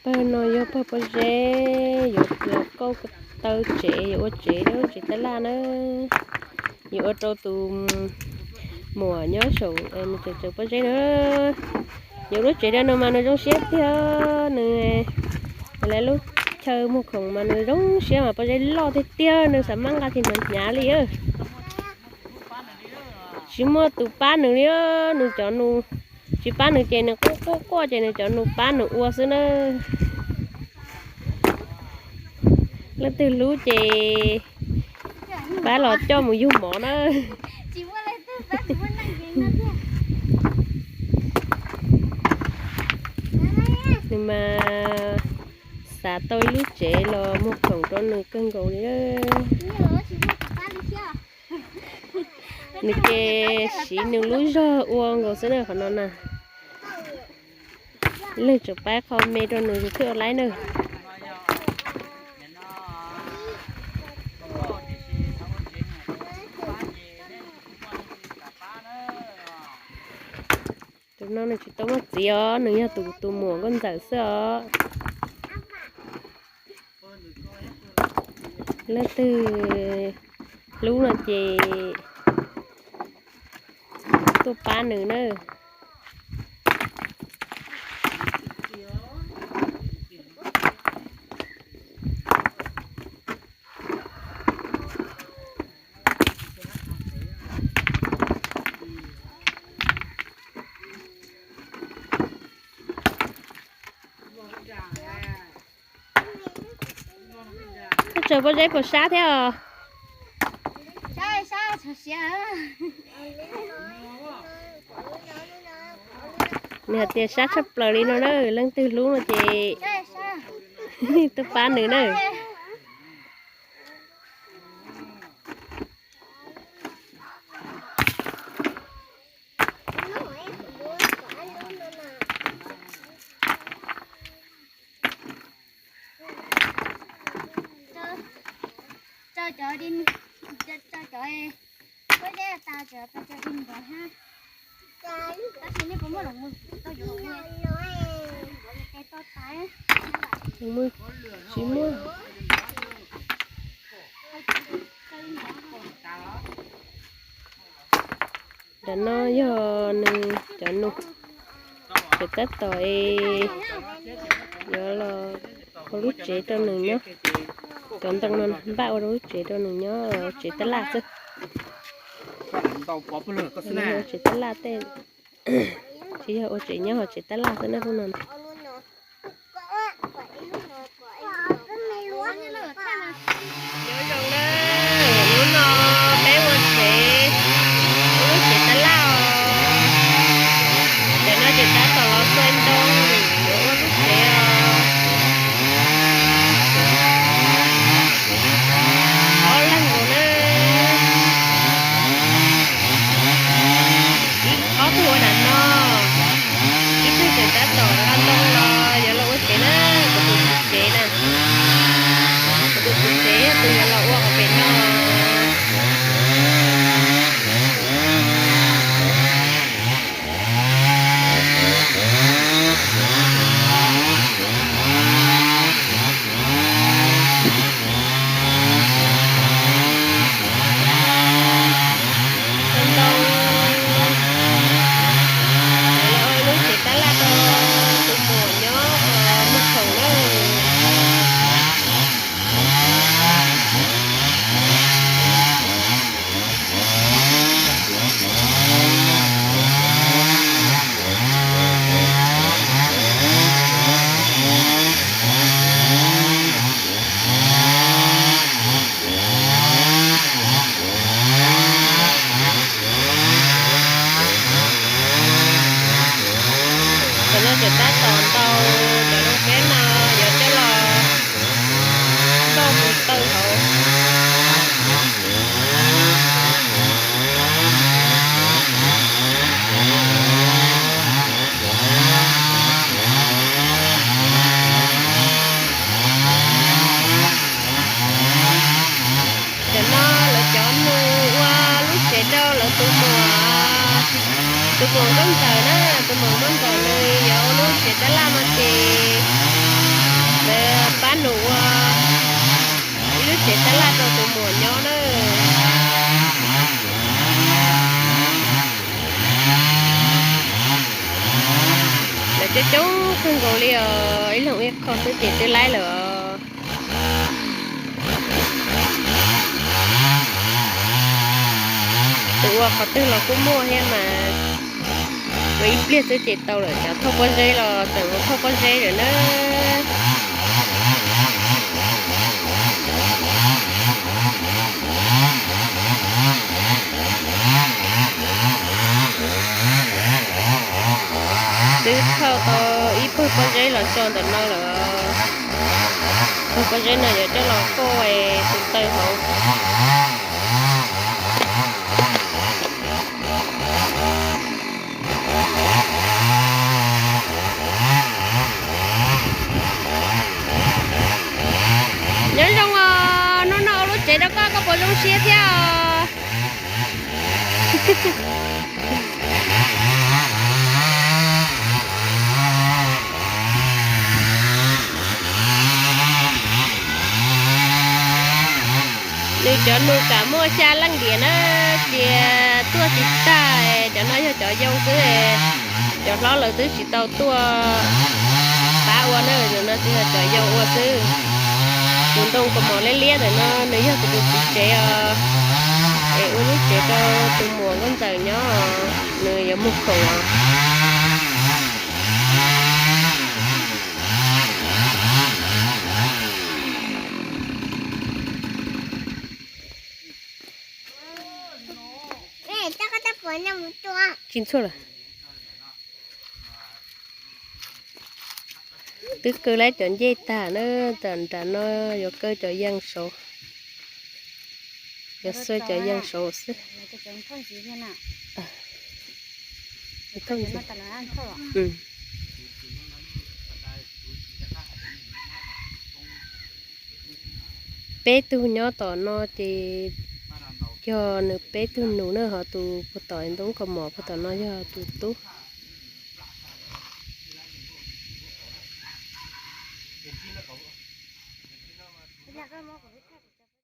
Pawg no yog pawg pob zeb, yuav los kauj taw tsev, yuav ua tsev, lub tsev tab laj na. Yuav ua rau tus muam nyob saum nws tseem tseem pob zeb na. Yuav lub tsev rau nws mas nws zoo siab tiag. Nws lawv lub chaw muag khoom mas nws zoo siab mas pob zeb loj tiag tiag, nws xav maj nqa tsis hnov hnyav li. Tsis muaj tus pab nws li, nws cov nus tsis pab nws ces nws quaj quaj quaj ces nws cov nus pab nws ua xwb na. Leej twg hlub ces pab los coj mus yug mov na. Nws mas xav tau ib lub tsev los muag khoom rau nws kawg nkaus li. Nws ces siv nws lub zog ua nkaus xwb na qhov no na. Leej tseem pab qho me rau nws thiaj ua laib na. Tus no nws tsis tau muaj txiv os, nws yog tus tus muam nkauj ntxawm xwb os. Leej twg hlub no ces tuaj pab nws na. Koj tsaws pob zeb puas sab thiab os? Nws hais tias sab tshaj plaws li no na, leej twg hlub no ces tuaj pab nws na. Tsis muaj. Ntawm no yog nws cov nus, cov tab tom es yuav los ua lub tsev rau nws nyob. Cov ntoo no npaj ua rau lub tsev rau nws nyob, tsev tab laj xwb. Tsev tab laj tej, tsis yog ua tsev nyob, ho tsev tab laj xwb na phooj ywg. Nyob zoo na, hnub no peb ua tsev, ua lub tsev tab laj os. Ntawm no ces tab tom los xuas ntoo, yuav ua lub tsev os. Ob leeg nkaus na. Ib, ob tug ua nram no, ib tug tseem tab tom nqa ntoo los yuav los ua tsev na, kuv tus txiv tsev na. Kuv tus txiv tsev yog tus yuav los ua hauv pem no. Ntoo, lub tsev tab laj rau tus muam nyob muag khoom na. Cov no ces tab tom ntaus cov rooj keb no yuav coj los kauj tus taw hauv. Cov no lawv cov nus ua lub tsev rau lawv tus muam, tus muam nkauj ntxawm na, tus muam nkauj ntxawm nws yuav ua lub tsev tab laj no. muam nyob na. Lawv coob coob kawg nkaus li os, ib leeg ib qho xwb ces twb laib lawm os. Tus ua qhov twg los kuj muaj thiab mas, ua ib pliag xwb ces tau lawm. Cov thauj pob zeb los tseem mus thauj pob zeb lawm na. Twb thauj tau ib pawg pob zeb los tso ntawm no lawm. Pawg pob zeb no yuav coj los koj tus taw hauv. Nyob zoo os, hnub no ua lub tsev rau koj, koj puas zoo siab thiab os? Nws cov nus kam muaj xya leej diam na, cia tuaj tsis tag. Cov no yog cov yau xwb, cov hlob lawv twb tsis tau tuaj pab ua na, no tsis yog cov yau ua xwb. Tus ntoo kaus mom liab liab ntawm no nws yog kuv tus txiv tsev os, es ua lub tsev rau tus muam nkauj ntxawm nyob, nws yuav mus khoom os. Tsis ntxhua lawm. Twb kaw lawm cov ncej tag na, tam nram no yuav kaw cov yees saud, yuav xuas cov yees saud xwb. Peb tug nyob tom no ces yog nws peb tug nus na, ho tus puag tom ntoo kaus mom puag tom no yog tus tub.